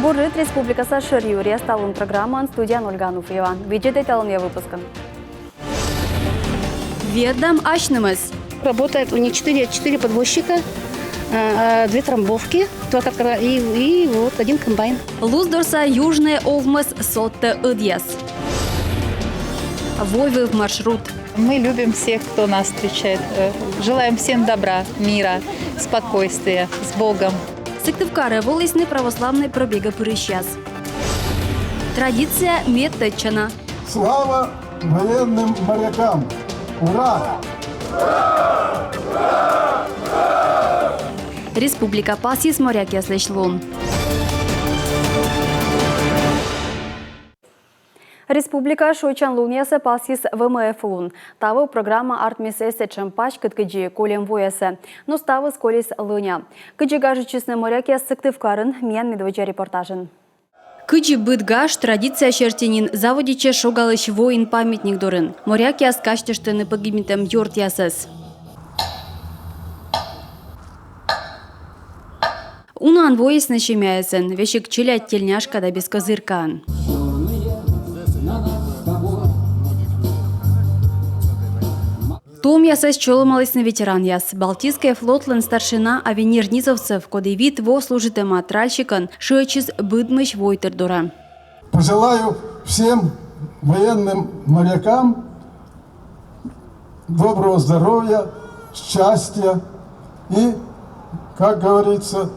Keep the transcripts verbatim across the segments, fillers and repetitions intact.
Бур рыт, республикаса шӧр юръяс талун программаын, студияын Ольга Ануфриева. Видзӧдӧй талунъя выпускын. Виӧдам асьнымӧс. Работает у них четыре, четыре подвозчика, э, э, две трамбовки, два трактора и, и вот один комбайн. Луздорса южнӧй овмӧс содтӧ ӧдъяс. Войвыв маршрут. Мы любим всех, кто нас встречает. Э, желаем всем добра, мира, спокойствия. С Богом! Сыктывкарӧ волісны православнӧй пробегӧ пырысьяс. Традиция мед тӧдчана. Слава военным морякам! Ура! Республика пасйис морякъяслысь лун. Республика шойччан лунъясӧ пасйис В М Ф лун. Таво программа артмис эз сэтшӧм паськыд, кыдзи кольӧм воясӧ. Но ставыс колис лӧня. Кыдзи гажӧдчисны морякъяс Сыктывкарын, миян медводдза репортажын. Кыдзи быд гаж, традиция серти нин заводитчӧ шогалысь воин памятник дорын. Морякъяс казьтыштӧны погибнитӧм ёртъясӧс. Унаӧн воисны семьяясӧн, весиг челядь тельняшка да бескозыркаӧн. Томъясӧс чолӧмалісны ветеранъяс. Балтийскӧй флотлӧн старшина Авенир Низовцев, коді вит во служитӧма тральщикӧн, шыӧдчис быдмысь войтыр дорӧ. Пожелаю всем военным морякам доброго здоровья, счастья и, как говорится,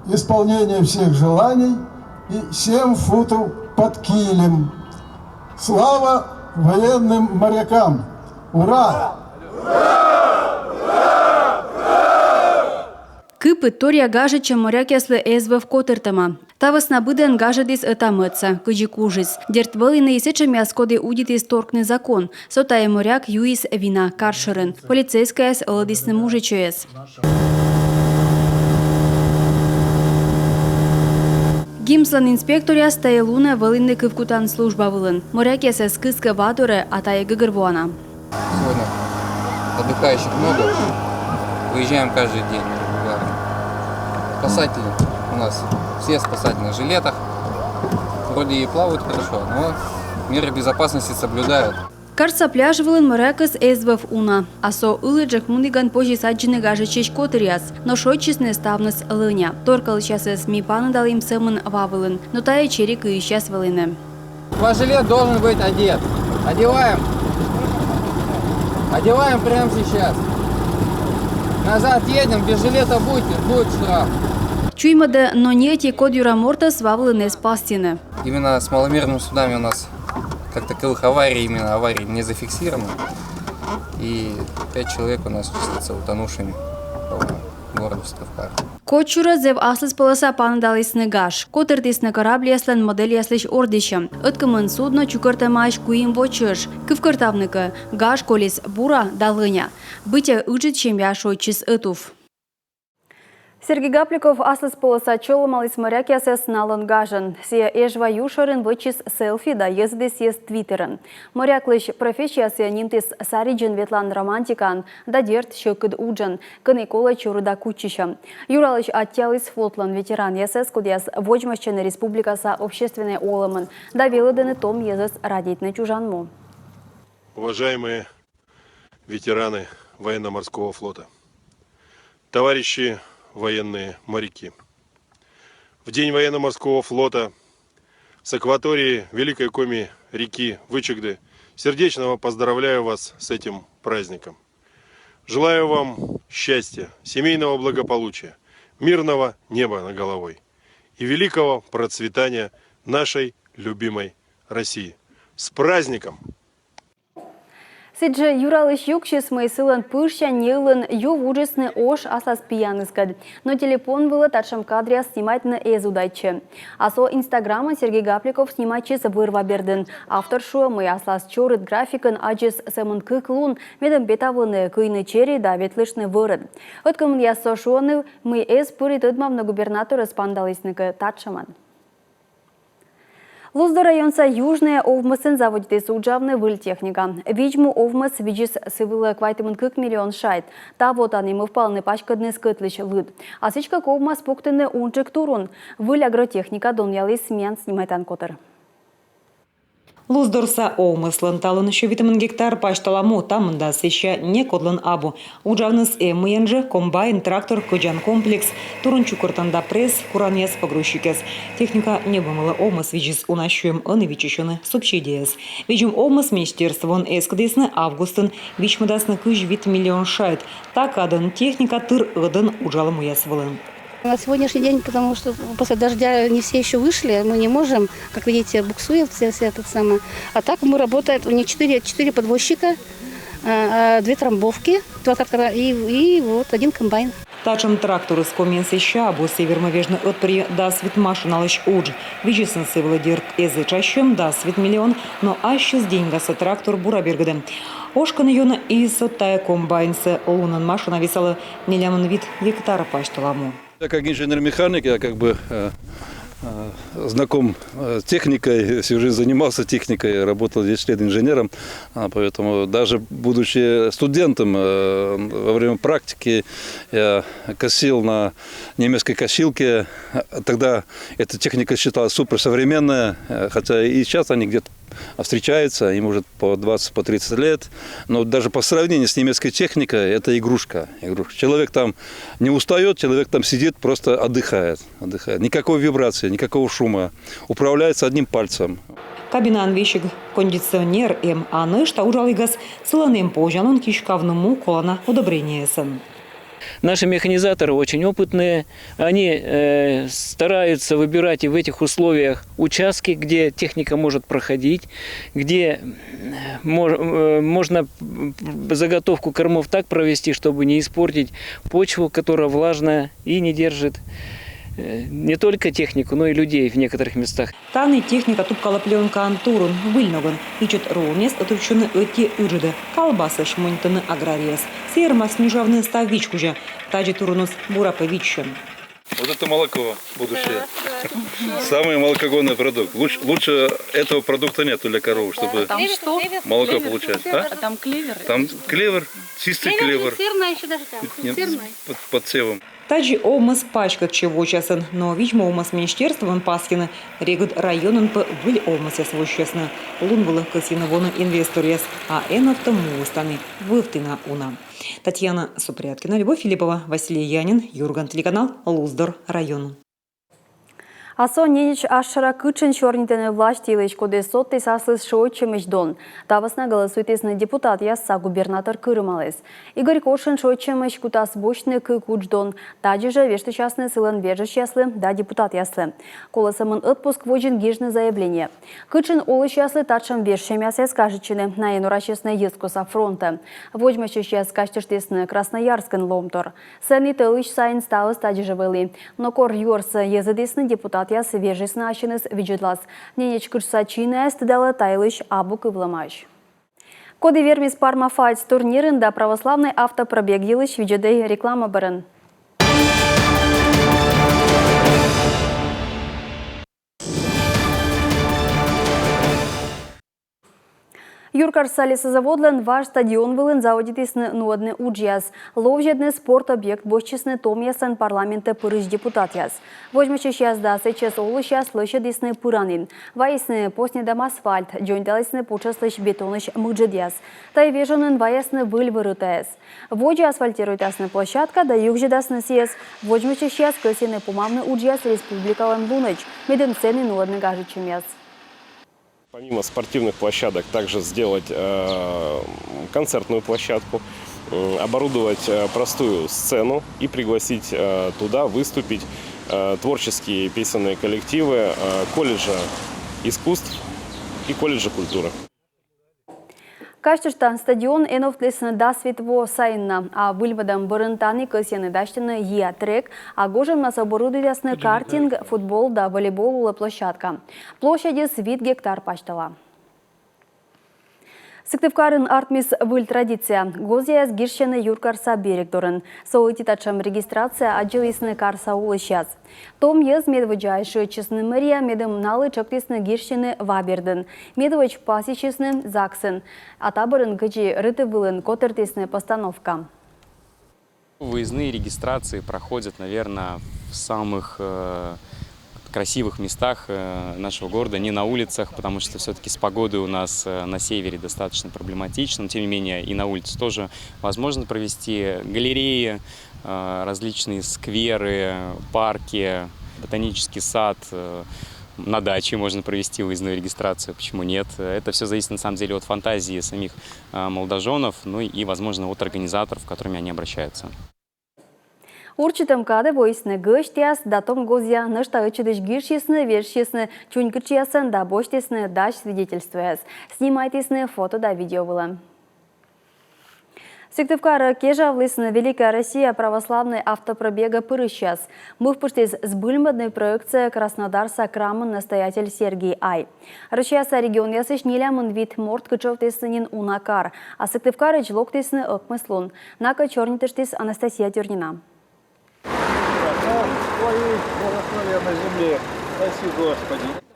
исполнения всех желаний и семь футов под килем. Слава военным морякам! Ура! Кыпыд торъя гажӧдчӧм морякъяслы эз вӧв котыртӧма. Та вӧсна быдӧн гажӧдіс ӧта-мӧдса, кыдзи кужис. Дерт, вӧліны и сэтшӧмъяс, коді удитіс торкны закон. Со тайӧ моряк юис вина кар шӧрын. Полицейскӧйяс ӧлӧдісны мужичӧйӧс. ГИМС-лӧн инспекторъяс тайӧ лунӧ вӧліны кывкутан служба вылын. Морякъясӧс кыскӧ ва дорӧ, а тайӧ гӧгӧрвоана. Сегодня отдыхающих много. Выезжаем каждый день регулярно. Спасатели у нас все в спасательных жилетах. Вроде и плавают хорошо, но меры безопасности соблюдают. Карса пляж вылын морякыс эз вӧв уна. А со ылыджык мунігӧн позис аддзыны гажӧдчысь котыръяс. Но шойччисны ставныс лӧня. Торкалысьясӧс ми паныдалім сӧмын ва вылын. Но тайӧ чери кыйысьяс вӧліны. Ваш жилет должен быть одет. Одеваем. Одеваем прямо сейчас. Назад едем, без жилета будете, будет штраф. Чуймӧдӧ, но ни ӧти код юра мортӧс ва вылын эз пасйыны. Именно с маломерными судами у нас как таковых аварий, именно аварий не зафиксировано. И пять человек у нас числятся утонувшими по городу Сыктывкар. Кодсюрӧ зэв аслыспӧлӧса паныдалісны гаж. Котыртісны корабльяслӧн модельяслысь ордйысьӧм. Ӧткымын судно чукӧртӧмаӧсь куим во чӧж. Кывкӧртавны кӧ, гаж колис бура да лӧня. Быттьӧ ыджыд семья шойччис ӧтув. Сергей Гапликов аслыспӧлӧса чолӧмаліс морякъясӧс налӧн гажӧн. Сійӧ Эжва ю шӧрын вӧчис селфи да йӧзӧдіс сійӧс Твиттерын. Моряклысь профессия сійӧ нимтіс саридзын ветлан романтикаӧн да, дерт, сьӧкыд уджӧн, кӧні колӧ чорыда кутчысьӧм. Юралысь аттьӧаліс флотлӧн ветеранъясӧс, кодъяс водзмӧстчӧны республикаса общественнӧй олӧмын да велӧдӧны том йӧзӧс радейтны чужан му. Уважаемые ветераны военно-морского флота, товарищи военные моряки! В День военно-морского флота с акватории Великой Коми реки Вычегды сердечно поздравляю вас с этим праздником. Желаю вам счастья, семейного благополучия, мирного неба над головой и великого процветания нашей любимой России. С праздником! Сідзжӧ юралысь юксис, мый сылӧн пышсянь неылын ю вуджисны ош аслас пияныскӧд. Но телефон вылӧ татшӧм кадръяс снимайтны эз удайтчы. А со Инстаграмын Сергей Гапликов снимайтчис вӧр-ва бердын. Автор шуӧ, мый аслас чорыд графикын аддзис сӧмын кык лун, медым петавлыны, кыйны чери да ветлыштны вӧрӧд. Ӧткымынъяс со шуӧны, мый эз пыр и тӧдмавны губернаторӧс паныдалісны кӧ татшӧмӧн. Луздор районса Южнӧйӧ овмӧсын заводитіс уджавны выль техника. Видз-му овмӧс видзис сы вылӧ квайтымын кык миллион шайт. Таво тані мӧвпалӧны паськӧдны скӧтлысь лыд. А сідзкӧ, ковмас пуктыны унджык турун. Выль агротехника донъяліс миян снимайтан котыр. Луздорса овмӧслӧн талун сё витымын гектар пасьтала му. Та мында сэсся некодлӧн абу. Уджавныс эм мыйӧн жӧ: комбайн, трактор, кӧдзан комплекс, турун чукӧртан да пресс, куранъяс, погрузчикъяс. Техника ньӧбӧмылӧ овмӧс видзис. Уна сиӧм ӧні виччысьӧны субсидияяс. Видз-му овмӧс министерствоын эскӧдісны: августын вичмӧдасны кызь вит миллион шайт. Та кадӧн техника тыр ӧдӧн уджалӧ муяс вылын. На сегодняшний день, потому что после дождя не все еще вышли, мы не можем, как видите, буксует все, все это самое. А так мы работаем, у них четыре, четыре подвозчика, а, а, две трамбовки, два трактора и, и вот один комбайн. Татшӧм тракторыс Комиын сэсся абу. Сійӧ вермӧ вежны ӧтпырйӧ дас вит машиналысь удж. Видзисны сы вылӧ, дерт, эз этша сиӧм, дас вит миллион, но ассьыс деньгасӧ трактор бура бергӧдӧ. Ошкыны ёна и со тайӧ комбайнсӧ. Лунӧн машина висалӧ нелямын вит гектар пасьтала му. Я как инженер-механик, я как бы, э, э, знаком, э, с техникой, всю жизнь занимался техникой, работал десять лет инженером, а, поэтому даже будучи студентом, э, во время практики я косил на немецкой косилке. Тогда эта техника считалась суперсовременная, э, хотя и сейчас они где-то встречаются, им уже по двадцать, по тридцать лет, но даже по сравнению с немецкой техникой это игрушка, игрушка. Человек там не устает, человек там сидит, просто отдыхает, отдыхает. Никакой вибрации, никакого шума. Управляется одним пальцем. Кабинаын весиг кондиционер эм, а нӧшта уджалігас сылӧн эм позянлун киськавны му колана удобрениеясӧн. Наши механизаторы очень опытные, они, э, стараются выбирать и в этих условиях участки, где техника может проходить, где, м, мож-, э, можно, м, заготовку кормов так провести, чтобы не испортить почву, которая влажная и не держит, э, не только технику, но и людей в некоторых местах. Тані техника тупкалӧ плёнкаӧн турун, выль ногӧн. Ичӧт рулонъяс ӧтувтчӧны ӧти ыджыдӧ, колбасаӧ шмонитӧны аграрийяс. Сійӧ вермас нюжавны став вичкузя. Тадзи туруныс бура пӧ виччӧм. Вот это молоко будущее. Самый молокогонный продукт. Луч-, лучше этого продукта нету для коровы, чтобы молоко получать. А? Там клевер. Там клевер, чистый клевер. Сырная ещё даже там. Нет, под, под севом. Тадзи овмӧс паськӧдчӧ вочасӧн, но видз-му овмӧс министерствоын пасйӧны: регыд районын пӧ выль овмӧсъяс воссясны. Лун вылӧ кӧсйӧны воны инвесторъяс, а эновтӧм муыс тані вывті на уна. Татьяна Супряткина, Любовь Филиппова, Василий Янин, «Юрган» телеканал, Луздор район. А со Ненеч асшӧра кытшын сёрнитӧны власть йылысь, коді содтіс аслыс шойччӧмысь дон. Та вӧсна голосуйтісны депутатъяс, а губернатор кырымаліс. Игорь Кошин шойччӧмысь кутас босьтны кык удж дон. Тадзи жӧ вештысясны сылӧн вежӧсьяслы да депутатъяслы. Колӧ сӧмын отпуск водзын гижны заявление. Кытшын олысьяслы татшӧм вежсьӧмъясыс кажитчӧны, найӧ норасисны йӧзкостса фронтӧ. Водзмӧстчысьяс казьтыштісны Красноярскын лоӧмтор. Сэні тӧлысь сайын ставыс тадзи жӧ вӧлі. Но кор юӧрсӧ йӧзӧдісны, депутатъяс вежисны ассьыныс видзӧдлас. Ненеч кытшса чинаяс, тыдалӧ, та йылысь абу кывлӧмаӧсь. Коді вермис «Парма-Файдс» турнирын да православнӧй автопробег йылысь, видзӧдӧй реклама бӧрын. Юркарса лесозаводлӧн важ стадион вылын заводитісны нуӧдны уджъяс. Ловзьӧдны спорт объект босьтчисны томъяслӧн парламентӧ пырысь депутатъяс. Водзмӧстчысьяс да сэтчӧс олысьяс лӧсьӧдісны пыранін. Вайисны посньӧдӧм асфальт, дзоньталісны пучӧслысь бетонысь мыджӧдъяс. Тайӧ вежонын ваясны выль вӧрытаяс. Водзӧ асфальтируйтасны площадка да югзьӧдасны сійӧс. Водзмӧстчысьяс кӧсйӧны помавны уджъяс республикалӧн лунӧдз, медым сэні нуӧдны гажӧдчӧмъяс. Помимо спортивных площадок, также сделать, э, концертную площадку, м, оборудовать, э, простую сцену и пригласить, э, туда выступить, э, творческие песенные коллективы, э, колледжа искусств и колледжа культуры. Казьтыштан, стадион эновтлісны дас вит во сайын на, а выльмӧдӧм бӧрын тані кӧсйӧны дасьтыны йиа трек, а гожӧмнас оборудуйтасны картинг, футбол да волейбол улӧ площадка. Площадьыс вит гектар пасьтала. Сыктывкарын артмис выль традиция. Гозъяяс гижсьӧны юркарса берег дорын. Со ӧти татшӧм регистрация аддзылісны карса олысьяс. Том йӧз медводдзаысь шыӧдчисны мэрияӧ, медым налы тшӧктісны гижсьыны ва бердын. Медводз пасйысисны ЗАГС-ын. А та бӧрын кыдзи рытыв вылын котыртісны постановка. Выездные регистрации проходят, наверное, в самых э, красивых местах э, нашего города, не на улицах, потому что все-таки с погодой у нас э, на севере достаточно проблематично, но тем не менее и на улице тоже возможно провести галереи, э, различные скверы, парки, ботанический сад. Э, на даче можно провести выездную регистрацию, почему нет? Это все зависит на самом деле от фантазии самих э, молодоженов, ну и, возможно, от организаторов, к которым они обращаются. Урчитӧм кадӧ воисны гӧсьтъяс да том гозъя нӧшта ӧтчыдысь гижсисны, вежсисны чунькытшъясӧн да босьтісны дась свидетельствояс, снимайтісны фото да видео вылӧ. Сыктывкарӧ кежавлісны «Великая Россия» православнӧй автопробегӧ пырысьяс. Мӧвпыштіс збыльмӧдны проектсӧ Краснодарса храмын настоятель Сергий Ай. Россияса регионъясысь нелямын вит морт кытшовтісны нин уна кар, а Сыктывкарӧдз локтісны ӧкмыслун. Накӧд сёрнитыштіс Анастасия Тюрнина.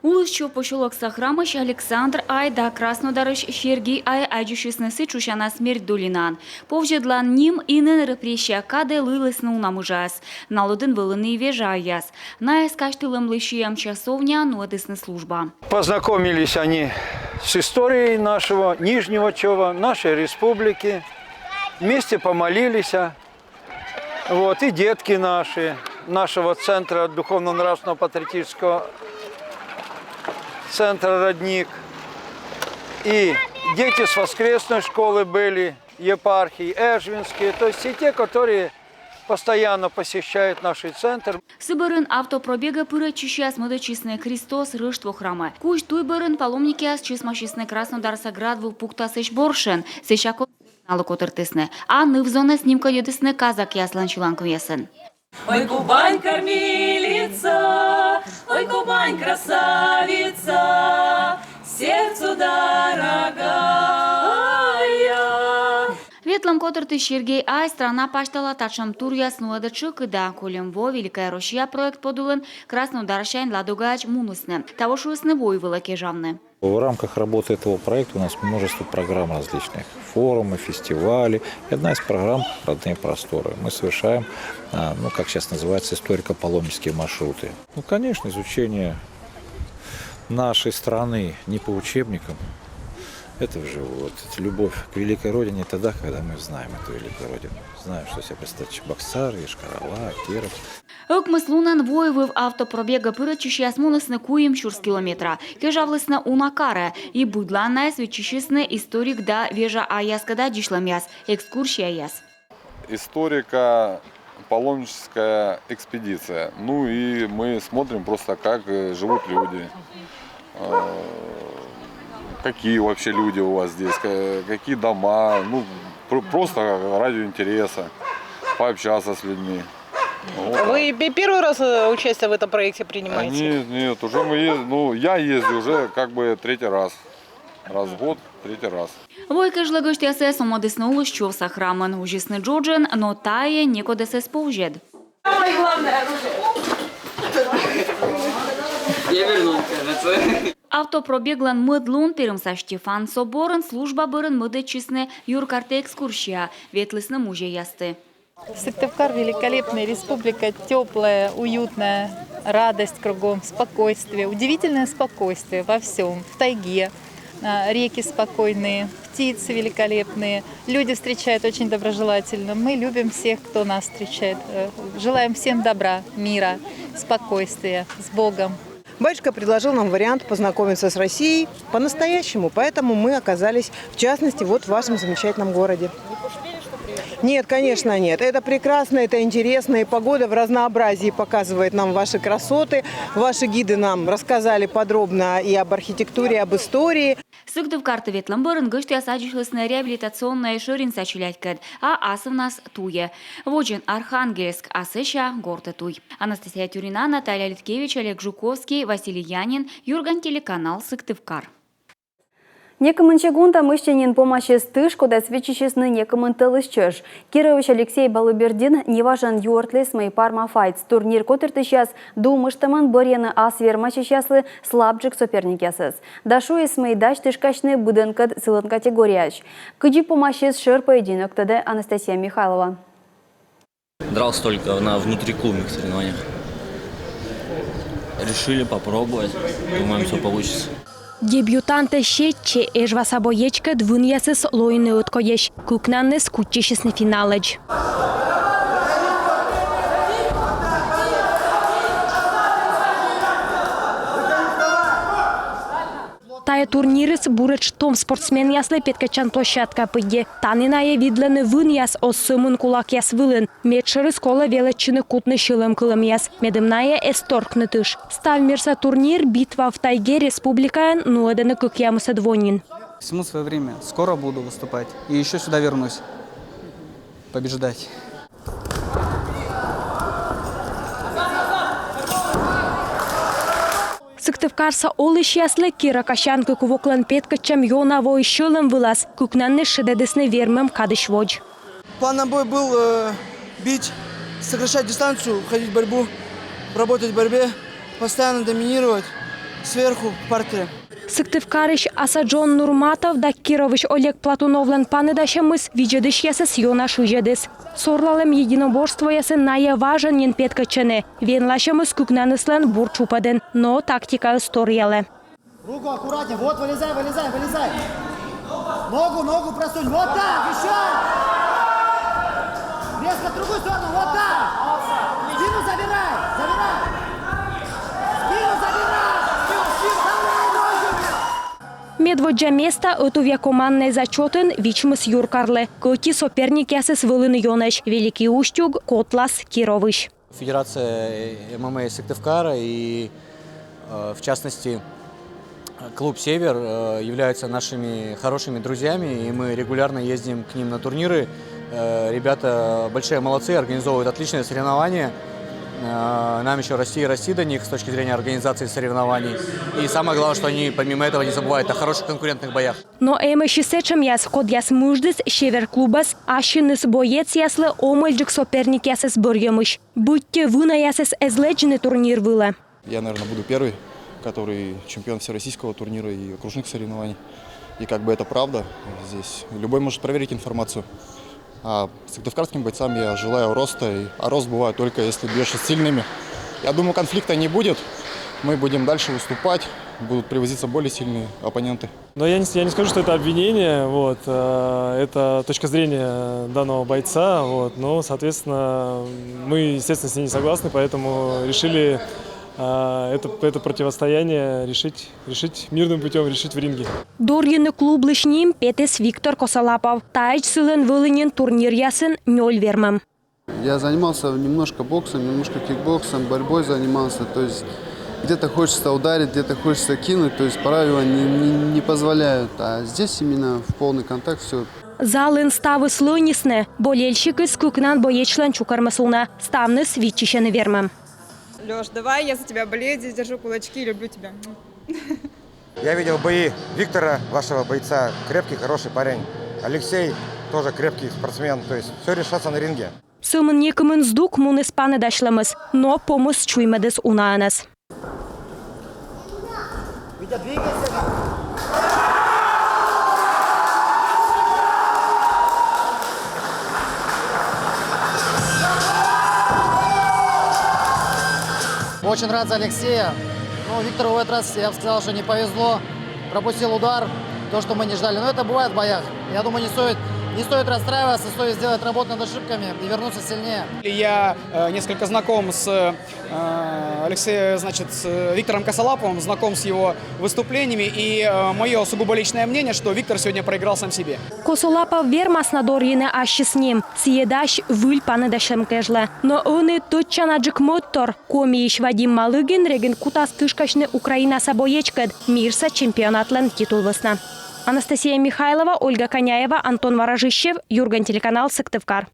Улысчу посёлокса храмысь Александр Ай да Краснодарысь Сергий Ай аддзысисны сідз шусяна Смерть долинаын. Повзьӧдлан ним инын репрессия кадӧ лыйлісны уна мыжаӧс. На лыдын вӧліны и вежа айяс. Найӧс казьтылӧмлы сиӧм часовняын нуӧдісны служба. Познакомились они с историей нашего Нижнего Чёва, нашей республики. Вместе помолились, а, вот, и детки наши, нашего центра духовно-нравственного патриотического центра «Родник», и дети с воскресной школы были, епархии, эжвинские, то есть все те, которые постоянно посещают наш центр. Сы бӧрын автопробегӧ пырӧдчысьяс мӧдӧдчисны Кристос Рӧштво храмӧ. Кузь туй бӧрын паломникъяс чӧсмасисны Краснодарса град выв пуктасысь борсьӧн, сэсся концерт налы котыртісны. А ныв-зонӧс нимкодьӧдісны казакъяслӧн сьыланкывъясӧн. Ой, Кубань кормилица, ой, Кубань красавица, сердцу дорогая. Ветлӧм котыртысь Сергей Ай страна пасьтала татшӧм туръяс нуӧдӧ тшӧкыда. Кольӧм во «Великая Россия» проект подулын Краснодарсянь Ладогаӧдз мунісны. Таво шуисны войвылӧ кежавны. В рамках работы этого проекта у нас множество программ различных, форумы, фестивали. И одна из программ «Родные просторы». Мы совершаем, а, ну, как сейчас называется, историко-паломнические маршруты. Ну, конечно, изучение нашей страны не по учебникам. Это же вот любовь к великой родине тогда, когда мы знаем эту великую родину. Знаем, что себе представляет Чебоксары, Йошкар-Ола, Киров. Ӧкмыс лунӧн войвыв автопробегӧ пырӧдчысьяс мунісны куим сюрс километра. Кежавлісны уна карӧ. И быдлаын найӧс виччысисны историк да вежа айяскӧд аддзысьлӧмъяс, экскурсияяс. Историко-паломническая экспедиция. Ну и мы смотрим просто, как э, живут люди. Э, Какие вообще люди у вас здесь, ка- какие дома, ну, пр- просто ради интереса, пообщаться с людьми. Вот так. Вы пе- первый раз э, участие в этом проекте принимаете? Нет, нет, уже мы ездим, ну, я ездил уже как бы третий раз, раз в год, третий раз. Вой кежлӧ гӧсьтъясӧс омӧдісны Улысчувса храмын, узисны джоджӧн, но тайӧ некодӧс эз повзьӧд. Самое главное оружие. Я вернул, кажется. Автопробеглӧн мӧд лун Перымса Стефан соборын служба бӧрын мӧдӧдчисны юркарта экскурсия, ветлісны музейясті. Сыктывкар великолепная республика, теплая, уютная, радость кругом, спокойствие, удивительное спокойствие во всем, в тайге. А, реки спокойные, птицы великолепные, люди встречают очень доброжелательно. Мы любим всех, кто нас встречает. Э, желаем всем добра, мира, спокойствия. С Богом! Батюшка предложил нам вариант познакомиться с Россией по-настоящему, поэтому мы оказались, в частности, вот в вашем замечательном городе. Нет, конечно, нет. Это прекрасно, это интересно, и погода в разнообразии показывает нам ваши красоты. Ваши гиды нам рассказали подробно и об архитектуре, и об истории. Сыктывкарті ветлӧм бӧрын гӧсьтъяс аддзысьлісны реабилитационнӧй шӧринса челядькӧд, а асывнас туйӧ. Водзын Архангельск, а сэсся гортӧ туй. Анастасия Тюрина, Наталья Литкевич, Олег Жуковский, Василий Янин, «Юрган» телеканал, Сыктывкар. Некымын секунда мысти нин помасис тыш, кодӧс виччысисны некымын тӧлысь чӧж. Кировысь Алексей Балыбердин неважӧн юӧртліс, мый «Парма Файтс» турнир котыртысьяс думыштӧмӧн бӧрйӧны ас вермасьысьяслы слабджык соперникъясӧс. Да шуис, мый дась тышкасьны быдӧнкӧд сылӧн категорияысь. Кыдзи помасис шӧр поединок, тӧдӧ Анастасия Михайлова. Дрался только на внутриклубных соревнованиях. Решили попробовать. Думаем, всё получится. Дебютантӧ сетчӧ, Эжваса боечкӧд вынъясыс лоины ӧткодьӧсь. Кыкнанныс кутчысисны финалӧдз. Тайӧ турнирыс буретш том спортсменъяслы петкӧдчан площадка пыдди. Тані найӧ видлӧны вынъяс оз сӧмын кулакъяс вылын. Медшӧрыс колӧ велӧдчыны кутны сьӧлӧм кылӧмъяс, медым найӧ эз торкны тыш. Став мирса турнир «Битва в тайге» республикаын нуӧдӧны кӧкъямысӧд во нин. Всему свое время. Скоро буду выступать. И еще сюда вернусь. Побеждать. Сыктывкарса олысьяслы Кира Косянкӧ кывлӧн петкӧдчӧм ёна воис сьӧлӧм вылас. Кыкнанныс шедӧдісны вермӧм кадысь водз. План на бой был э, бить, сокращать дистанцию, уходить в борьбу, работать в борьбе, постоянно доминировать сверху в партере. Сыктывкарысь Асаджон Нурматов да Кировысь Олег Платуновлӧн паныдасьӧмыс видзӧдысьясӧс ёна шызьӧдіс. Сорлалӧм единоборствоясын найӧ важӧн нин петкӧдчӧны. Венласьӧмыс кыкнаныслӧн бур тшупӧдын, но тактикаыс торъялӧ. Руку аккуратнее, вот вылезай, вылезай, вылезай. Ногу, ногу просунь, вот так, еще. Резко в другую сторону, вот так. Спину забирай, забирай. Спину забирай. Спину, спину, забирай, ноги. Медводдза места ӧтувъя команднӧй зачётын вичмис юркарлы. Кӧть и соперникъясыс вӧліны ёнӧсь: Великий Устюг, Котлас, Кировысь. Федерация ММА Сыктывкара и, э, в частности, клуб «Север» э, являются нашими хорошими друзьями, и мы регулярно ездим к ним на турниры. Э, Ребята большие молодцы, организовывают отличные соревнования. Э, Нам еще расти и расти до них с точки зрения организации соревнований. И самое главное, что они помимо этого не забывают о хороших конкурентных боях. Но эмӧсь и сэтшӧмъяс, кодъяс мыждіс «Север» клубӧс ассьыныс боецъяслы омӧльджык соперникъясӧс бӧрйӧмысь. Быттьӧ вынаясӧс эз лэдзны турнир вылӧ. Я, наверное, буду первый, который чемпион всероссийского турнира и окружных соревнований. И как бы это правда. Здесь любой может проверить информацию. А сыктывкарским бойцам я желаю роста, и, а рост бывает только если бьешься с сильными. Я думаю, конфликта не будет. Мы будем дальше выступать, будут привозиться более сильные оппоненты. Но я не, я не скажу, что это обвинение, вот, э, это точка зрения данного бойца, вот, но, соответственно, мы, естественно, с ней не согласны, поэтому решили э, это, это противостояние решить, решить мирным путем, решить в ринге. Дорйыны клублысь ним петіс Виктор Косолапов. Таӧдз сылӧн вӧлі нин турниръясын нёль вермӧм. Я занимался немножко боксом, немножко кикбоксом, борьбой занимался. То есть где-то хочется ударить, где-то хочется кинуть, то есть правила не, не, не позволяют. А здесь именно в полный контакт все. Залын ставыс лӧнисны. Болельщикыс кыкнан боечлӧн чукӧрмӧс уна. Ставныс виччысьӧны вермӧм. Лёш, давай, я за тебя болею, здесь держу кулачки, люблю тебя. Я видел бои Виктора, вашего бойца, крепкий, хороший парень. Алексей тоже крепкий спортсмен, то есть все решается на ринге. Сӧмын некымын здук муніс паныдасьлӧмыс, но помыс чуймӧдіс унаӧнӧс. Очень рад за Алексея. Ну, Виктору в этот раз, я бы сказал, что не повезло. Пропустил удар, то, что мы не ждали. Но это бывает в боях. Я думаю, не стоит, не стоит расстраиваться, стоит сделать работу над ошибками и вернуться сильнее. Я э, несколько знаком с э, Алексеем, значит, с э, Виктором Косолаповым, знаком с его выступлениями, и э, мое сугубо личное мнение, что Виктор сегодня проиграл сам себе. Косолапов вермас на дорйыны ассьыс ним, сійӧ дась выль паныдасьӧм кежлӧ. Но ӧні тӧдчанаджык мӧдтор. Комиысь Вадим Малыгин регыд кутас тышкасьны Украинаса боечкӧд мирса чемпионатлӧн титул вӧсна. Анастасия Михайлова, Ольга Коняева, Антон Ворожищев, «Юрган» телеканал, Сыктывкар.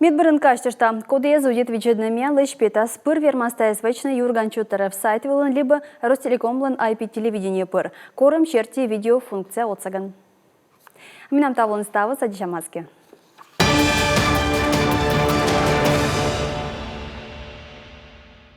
Медбӧрын казьтышта, коді эз удит видзӧдны миянлысь, петас пыр, вермас тайӧс вӧчны «Юрган чуд эр эф» сайт вылын либӧ «Ростелекомлӧн» ай пи телевидение пыр. Корӧм серти видеофункция отсӧгӧн. Менам та вылын ставыс, аддзысям аски.